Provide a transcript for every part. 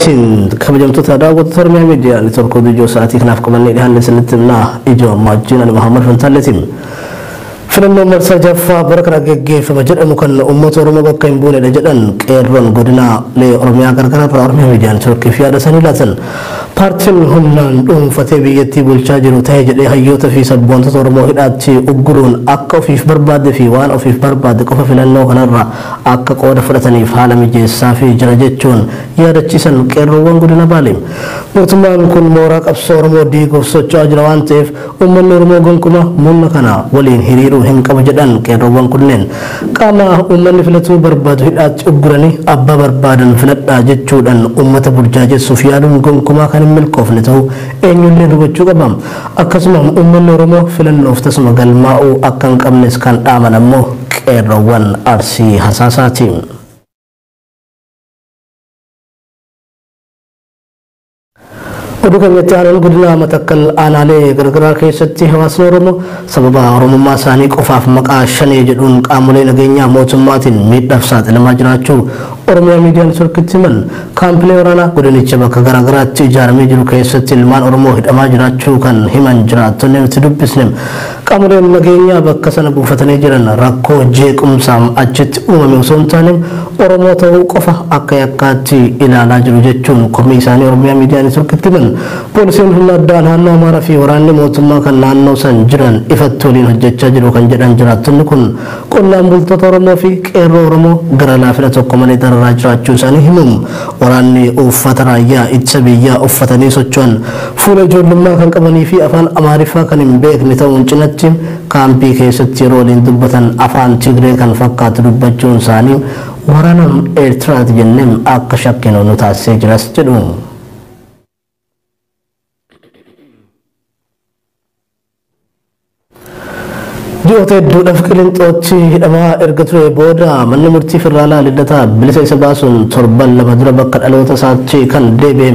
Kabajamtoota daawwattoota Oromiyaa Miidiyaa Neetwoork oduu ijoo sa'aatii kanaaf qabannee dhiyaanne isinitti himnaa ijoo ammaa wajjin ani Muhammad Fantaalleetiin. Filannoon marsaa jaffaa bara kana geggeeffama jedhamu kan uummata Oromoo bakka hin buunedha jedhan qeerroon godinaalee Oromiyaa gargaraa irraa Oromiyaa Miidiyaa Neetwoorkiif yaada isaanii laatan. Paartiin humnaan dhuunfatee biyyattii bulchaa jiru ta'e jedhee hayyoota fi sabboontota Oromoo hidhaatti ugguruun akka ofiif barbaadde fi waan ofiif barbaadde qofa filannoo kanarra akka qooda fudhataniif haala mijeessaa fi jira jechuun yaadachiisan qeerroowwan godina Baalee. Mootummaan kun mooraa qabsoo Oromoo diiguuf socho'aa jira waan ta'eef uummanni Oromoo gonkumaa murna kana waliin hiriiruu hin qabu jedhan qeerroowwan kunneen. Qaama uummanni filatuu barbaadu hidhaatti ugguranii abbaa barbaadan filadhaa jechuudhaan uummata burjaajessuuf yaaluun gonkumaa kan hin milkoofne ta'uu eenyullee hubachuu qaba. Akkasuma uummanni Oromoo filannoof tasuma galmaa'uu akka hin qabnes kan dhaaman ammoo qeerroowwan Arsii Hasaasaati. Oduu keenyatti aanaan godina Matakkal aanaalee garagaraa keessatti hawaasni Oromoo sababa Oromummaa isaanii qofaaf maqaa shanee jedhuun qaamolee nageenyaa mootummaatiin miidhaaf saaxilamaa jiraachuu Oromiyaa Miidiyaa Neetwoorkitti himan. Kaampilee waraanaa godinicha bakka garaagaraatti ijaaramee jiru keessatti ilmaan Oromoo hidhamaa jiraachuu kan himan jiraattonni nuti dubbisne qaamoleen nageenyaa bakka sana buufatanii jiran rakkoo jeequmsaan achitti uumame osoo hin taane Oromoo ta'uu qofa akka yakkaatti ilaalaa jiru jechuun komii isaanii Oromiyaa Miidiyaa Neetwoorkitti himan. Poolisiin humna addaa naannoo Amaaraa fi waraanni mootummaa kan naannoo san jiran ifatti waliin hojjechaa jiru kan jedhan jiraattonni kun qonnaan bultoota Oromoo fi qeerroo Oromoo gara laafina tokko malee dararaa jiraachuu isaanii himu. Waraanni uffata raayyaa ittisa biyyaa uffatanii socho'an fuula ijoollummaa kan qabanii fi afaan Amaariffaa kan hin beekne ta'uun cinatti kaampii keessatti yeroo waliin dubbatan afaan Tigree kan fakkaatu dubbachuun isaanii waraana Eertiraati jennee akka shakkinu nu taasisee jiras jedhu. Ji'oota hedduudhaaf Qilinxootti hidhamaa erga ture booda manni murtii federaalaa Liddataa bilisa isa baasuun torban lama dura bakka dhaloota isaatti kan deebi'e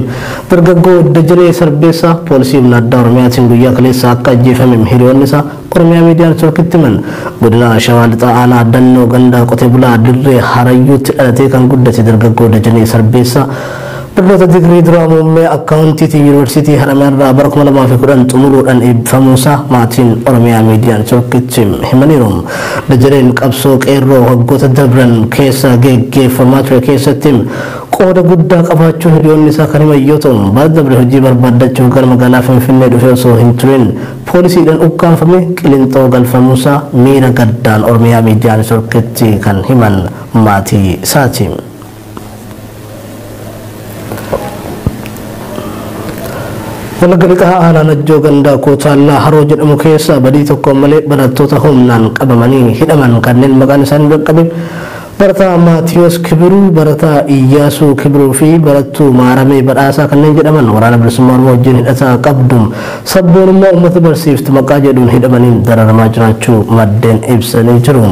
dargaggoo Dajanee Sarbeessaa poolisii humna addaa Oromiyaatiin guyyaa kaleessa akka ajjeefame hiriyoonni isaa Oromiyaa Miidiyaa Neetwoorkitti himan. Godina Shawaa Lixaa aanaa Dannoo Gandaa Qotee Bulaa Dirree Harayyuutti dhalatee kan guddate dargaggoo Dajanee Sarbeessaa barnoota digirii duraa muummee akkaawuntiitiin yuunivarsiitii Haramayaa irraa bara 2010 xumuruudhaan eebbifamuusaa maatiin Oromiyaa Miidiyaa Neetwoorkitti himaniiru. Dajaneen qabsoo qeerroo waggoota dabran keessa geggeeffamaa ture keessatti qooda guddaa qabaachuu hiriyoonni isaa kan himan yoo ta'u bara dabre hojii barbaaddachuuf gara magaalaa Finfinnee dhufee osoo hin turin poolisiidhaan ukkaanfame Qilinxoo galfamuusaa miira gaddaan Oromiyaa Miidiyaa Neetwoorkitti kan himan maatii isaati. Wallagga Lixaa aanaa Najjoo gandaa Kootaallaa Haroo jedhamu keessa badii tokko malee barattoota humnaan qabamanii hidhaman kanneen maqaan isaanii qaqqabe barataa Maatiyoos Kibiruu, barataa Iyyaasuu Kibiruu fi barattuu Maaramee Badhaasaa kanneen jedhaman waraana bilisummaa Oromoo wajjin hidhataa qabdu sabboonummaa uummata barsiiftu maqaa jedhuun hidhamanii dararamaa jiraachuu maddeen ibsanii jiru.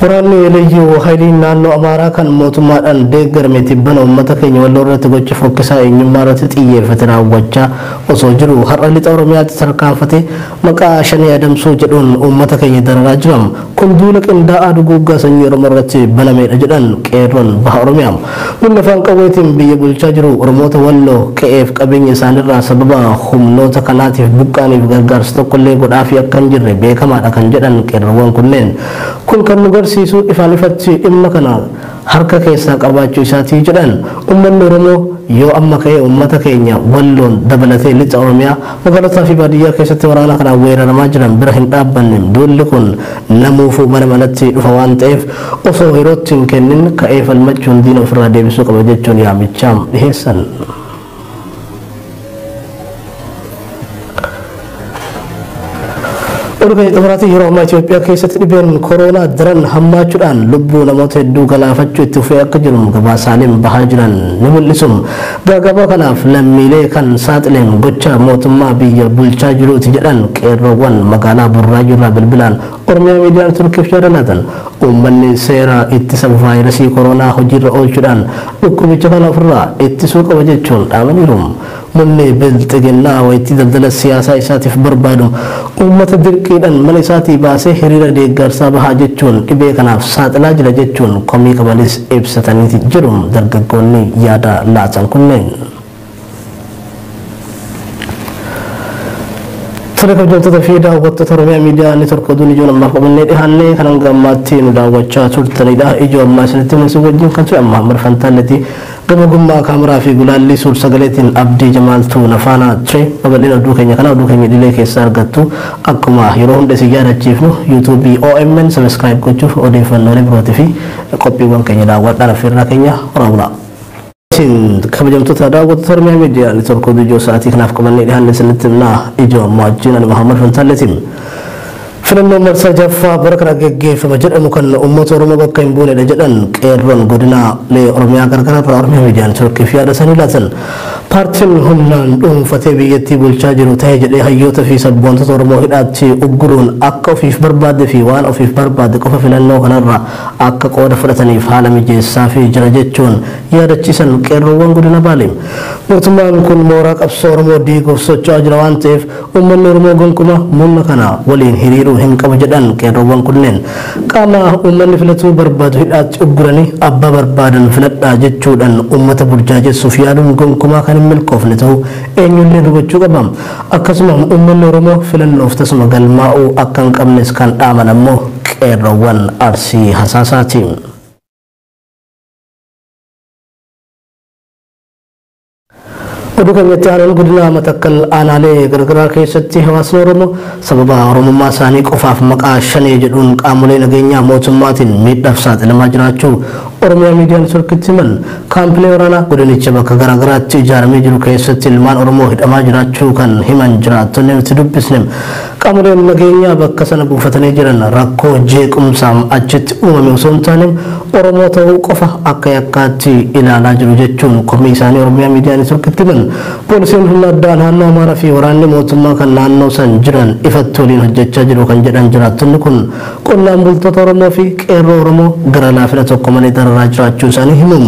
Waraanni Liyyuu Haayiliin naannoo Amaaraa kan mootummaadhaan deeggarame tibbana uummata keenya Walloo irratti gocha fokkisaa eenyummaa irratti xiyyeeffate raawwachaa osoo jiru har'a lixa Oromiyaatti tarkaanfate maqaa shanee adamsuu jedhuun uummata keenya dararaa jira. Kun duula qindaa'aa duguuggaa sanyii Oromoo irratti banameedha jedhan qeerroon baha Oromiyaa. Humna afaan qawweetiin biyya bulchaa jiru Oromoota Walloo qe'eef qabeenya isaaniirraa sababa humnoota kanaatiif buqqaaniif gargaarsa tokkollee godhaafii akka hin jirre beekamaadha kan jedhan qeerroowwan kunneen. Kun kan nu garsiisu ifaan ifatti dhimma kana harka keessaa qabaachuu isaatii jedhan. Uummanni Oromoo yoo amma ka'ee uummata keenya Walloon dabalatee lixa Oromiyaa magaalotaa fi baadiyyaa keessatti waraana kanaan weeraramaa jiran bira hin dhaabbanne duulli kun namuufuu mana manatti dhufa waan ta'eef osoo yerootti hin kennin ka'ee falmachuun diina ofirraa deebisuu qaba jechuun yaamichaa dhiheessan. Oduu keenya xumuraatiin yeroo ammaa Itoophiyaa keessatti dhibeen koronaa daran hammaachuudhaan lubbuu namoota hedduu galaafachuu itti fufee akka jiru gabaasaaleen bahaa jiran ni mul'isu. Gaagabaa kanaaf lammiilee kan saaxileen gocha mootummaa biyya bulchaa jiruuti jedhan qeerroowwan magaalaa Burraayuu irraa bilbilaan Oromiyaa Miidiyaa Neetwoorkiif yaada laatan. Uummanni seera ittisa vaayirasii koronaa hojiirra oolchuudhaan dhukkubicha kana ofirraa ittisuu qaba jechuun dhaamaniiru. Murni bilxiginnaa wayitii daldala siyaasaa isaatiif barbaadu uummata dirqiidhaan mana isaatii baasee hiriira deeggarsaa bahaa jechuun dhibee kanaaf saaxilaa jira jechuun komii qabanis ibsatanii jiru dargaggoonni yaada laatan kunneen. Tolee kabajamtoota fi daawwattoota Oromiyaa Miidiyaa Neetwoork oduun ijoon ammaaf qabannee dhiyaannee kan hanga ammaatti nu daawwachaa turtanidha. Ijoo ammaa isinitti mul'isu wajjin kan ture amma Muhammad Fantaalleeti. Gama gummaa kaameraa fi gulaallii suur sagaleetiin Abdii Jamaaltuu nafaana ture. Babal'ina oduu keenya kana oduu keenya idilee keessaa argattu. Akkuma yeroo hunda isin yaadachiifnu yuutuubii OMN sabiskiraayib gochuuf odeeffannoolee birootii fi qophiiwwan keenya daawwadhaan affeerraa keenya horaa bulaa. Kabajamtoota daawwattoota Oromiyaa Miidiyaa Neetwoork oduu ijoo sa'aatii kanaaf qabannee dhiyaanne isinitti himnaa. Ijoo ammaa wajjin ani Muhammad Fantaalleetiin. Filannoon marsaa jaffaa bara kana geggeeffama jedhamu kan uummata Oromoo bakka hin buunedha jedhan qeerroon godinaalee Oromiyaa gargaraa irraa Oromiyaa Miidiyaa Neetwoorkiif yaada isaanii laatan. Paartiin humnaan dhuunfatee biyyattii bulchaa jiru ta'e jedhee hayyoota fi sabboontota Oromoo hidhaatti ugguruun akka ofiif barbaadde fi waan ofiif barbaadde qofa filannoo kanarra akka qooda fudhataniif haala mijeessaa fi jira jechuun yaadachiisan qeerroowwan godina Baalee. Mootummaan kun mooraa qabsoo Oromoo diiguuf socho'aa jira waan ta'eef uummanni Oromoo gonkumaa murna kana waliin hiriiruu hin qabu jedhan qeerroowwan kunneen. Qaama uummanni filatuu barbaadu hidhaatti ugguranii abbaa barbaadan filadhaa jechuudhaan uummata burjaajessuuf yaaduun gonkumaa kan hin milkoofne ta'uu eenyullee hubachuu qaba. Akkasuma uummanni Oromoo filannoof tasuma galmaa'uu akka hin qabnes kan dhaaman ammoo qeerroowwan Arsii Hasaasaati. Oduu keenyatti aanaan godina Matakkal aanaalee garagaraa keessatti hawaasni Oromoo sababa Oromummaa isaanii qofaaf maqaa shanee jedhuun qaamolee nageenyaa mootummaatiin miidhaaf saaxilamaa jiraachuu Oromiyaa Miidiyaa Neetwoorkitti himan. Kaampilee waraanaa godinicha bakka garaagaraatti ijaaramee jiru keessatti ilmaan Oromoo hidhamaa jiraachuu kan himan jiraattonni nuti dubbisne. Qaamoleen nageenyaa bakka sana buufatanii jiran rakkoo jeequmsaan achitti uumame osoo hin taane Oromoo ta'uu qofa akka yakkaatti ilaalaa jiru jechuun komii isaanii Oromiyaa Miidiyaa Neetwoorkitti himan. Poolisiin humna addaa naannoo Amaaraa fi waraanni mootummaa kan naannoo san jiran ifatti waliin hojjechaa jiru kan jedhan jiraattonni kun qonnaan bultoota Oromoo fi qeerroo Oromoo gara laafina tokko malee dararaa jiraachuu isaanii himu.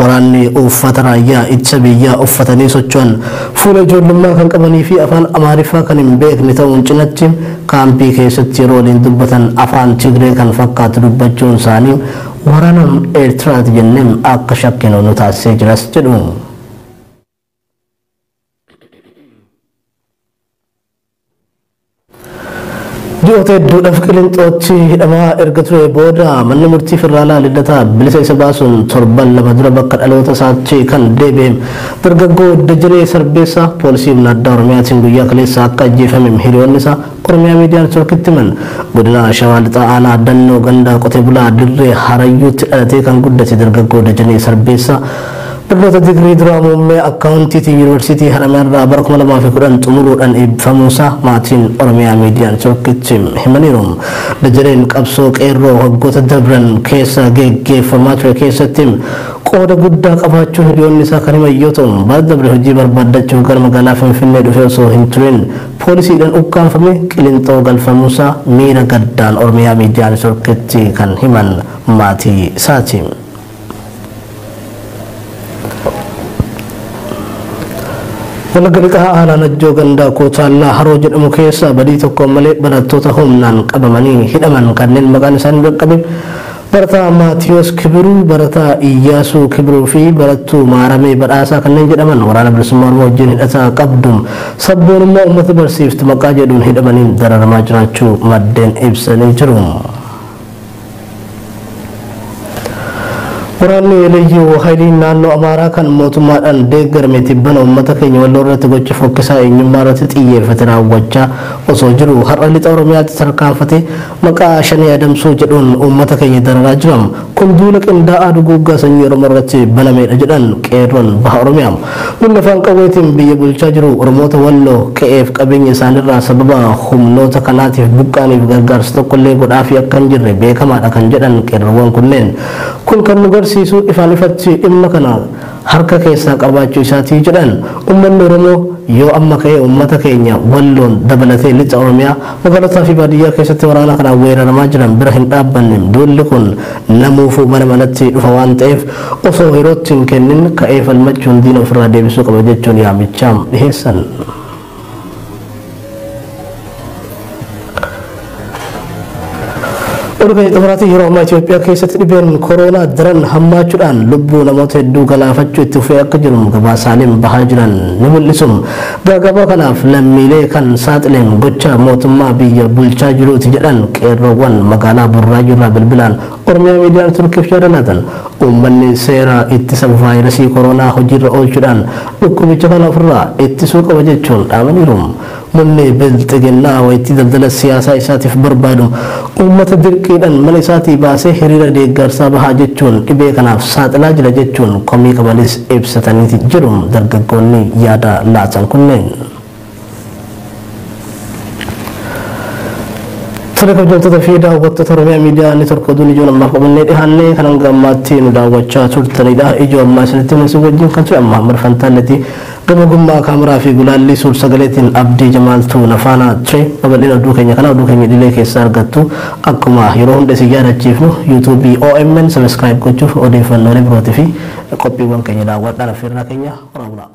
Waraanni uffata raayyaa ittisa biyyaa uffatanii socho'an fuula ijoollummaa kan qabanii fi afaan Amaariffaa kan hin beekne ta'uun cinatti kaampii keessatti yeroo waliin dubbatan afaan Tigree kan fakkaatu dubbachuun isaanii waraana Eertiraati jennee akka shakkinu nu taasisee jiras jedhu. Ji'oota hedduudhaaf Qilinxootti hidhamaa erga ture booda manni murtii federaalaa Liddataa bilisa isa baasuun torban lama dura bakka dhaloota isaatti kan deebi'e dargaggoo Dajanee Sarbeessaa poolisii humna addaa Oromiyaatiin guyyaa kaleessa akka ajjeefame hiriyoonni isaa Oromiyaa Miidiyaa Neetwoorkitti himan. Godina Shawaa Lixaa aanaa Dannoo Gandaa Qotee Bulaa Dirree Harayyuutti dhalatee kan guddate dargaggoo Dajanee Sarbeessaa barnoota digirii duraa muummee akkaawuntiitiin yuunivarsiitii Haramayaa irraa bara 2010 xumuruudhaan eebbifamuusaa maatiin Oromiyaa Miidiyaa Neetwoorkitti himaniiru. Dajaneen qabsoo qeerroo waggoota dabran keessa geggeeffamaa ture keessatti qooda guddaa qabaachuun hiriyoonni isaa kan himan yoo ta'u bara dabre hojii barbaaddachuuf gara magaalaa Finfinnee dhufee osoo hin turin poolisiidhaan ukkaanfame Qilinxoo galfamuusaa miira gaddaan Oromiyaa Miidiyaa Neetwoorkitti kan himan maatii isaati. Wallagga Lixaa aanaa Najjoo Gandaa Kootaallaa Haroo jedhamu keessa badii tokko malee barattoota humnaan qabamanii hidhaman kanneen maqaan isaanii dhaqqabe barataa Maatiyoos Kibiruu, barataa Iyyaasuu Kibiruu fi barattuu Maaramee Badhaasaa kanneen jedhaman waraana bilisummaa Oromoo wajjin hidhataa qabdu sabboonummaa uummata barsiiftu maqaa jedhuun hidhamanii dararamaa jiraachuu maddeen ibsanii jiru. Waraanni Liyyuu Haayiliin naannoo Amaaraa kan mootummaadhaan deeggarame tibbana uummata keenya Walloo irratti gocha fokkisaa eenyummaa irratti xiyyeeffate raawwachaa osoo jiru har'a lixa Oromiyaatti tarkaanfate maqaa shanee adamsuu jedhuun uummata keenya dararaa jira. Kun duula qindaa'aa duguuggaa sanyii Oromoo irratti banameedha jedhan qeerroon baha Oromiyaa. Humna afaan qawweetiin biyya bulchaa jiru Oromoota Walloo qe'eef qabeenya isaaniirraa sababa humnoota kanaatiif buqqaaniif gargaarsa tokkollee godhaafii akka hin jirre beekamaadha kan jedhan qeerroowwan kunneen. Kun kan nu agarsiisu ifaan ifatti dhimma kana harka keessaa qabaachuu isaatii jedhan. Uummanni Oromoo yoo amma ka'ee uummata keenya Walloon dabalatee lixa Oromiyaa magaalotaa fi baadiyyaa keessatti waraana kanaan weeraramaa jiran bira hin dhaabbanne, duulli kun namuufuu mana manatti dhufa waan ta'eef osoo yerootti hin kennin ka'ee falmachuun diina ofirraa deebisuu qaba jechuun yaamichaa dhiheessan. Oduu keenya xumuraatiin, yeroo ammaa Itoophiyaa keessatti dhibeen koronaa daran hammaachuudhaan lubbuu namoota hedduu galaafachuu itti fufee akka jiru gabaasaaleen bahaa jiran ni mul'isu. Gaaga'ama kanaaf lammiilee kan saaxileen gocha mootummaa biyya bulchaa jiruuti jedhan qeerroowwan magaalaa Burraayuu irraa bilbilaan Oromiyaa Miidiyaa Neetwoorkiif yaada laatan. Uummanni seera ittisa vaayirasii koronaa hojiirra oolchuudhaan dhukkubicha kana ofirraa ittisuu qaba jechuun dhaamaniiru. Murni bilxiginnaa wayitii daldala siyaasaa isaatiif barbaadu uummata dirqiidhaan mana isaatii baasee hiriira deeggarsaa bahaa jechuun dhibee kanaaf saaxilaa jira jechuun komii qabanis ibsataniiti jiru dargaggoonni yaada laatan kunneen. Tole, kabajamtoota fi daawwattoota Oromiyaa Miidiyaa Neetwoork, oduun ijoon ammaaf qabannee dhiyaannee kan hanga ammaatti nu daawwachaa turtanidha. Ijoo ammaa isinitti mul'isu wajjin kan ture amma Fantaalleeti. Gama gummaa kaameraa fi gulaallii suur sagaleetiin Abdii Jamaaltuu nafaana ture. Babal'ina oduu keenya kana oduu keenya idilee keessaa argattu. Akkuma yeroo hunda isin yaadachiifnu, yuutuubii OMN subscribe gochuuf odeeffannoolee birootii fi qophiiwwan keenya daawwadhaan affeerraa keenya horaa bulaa.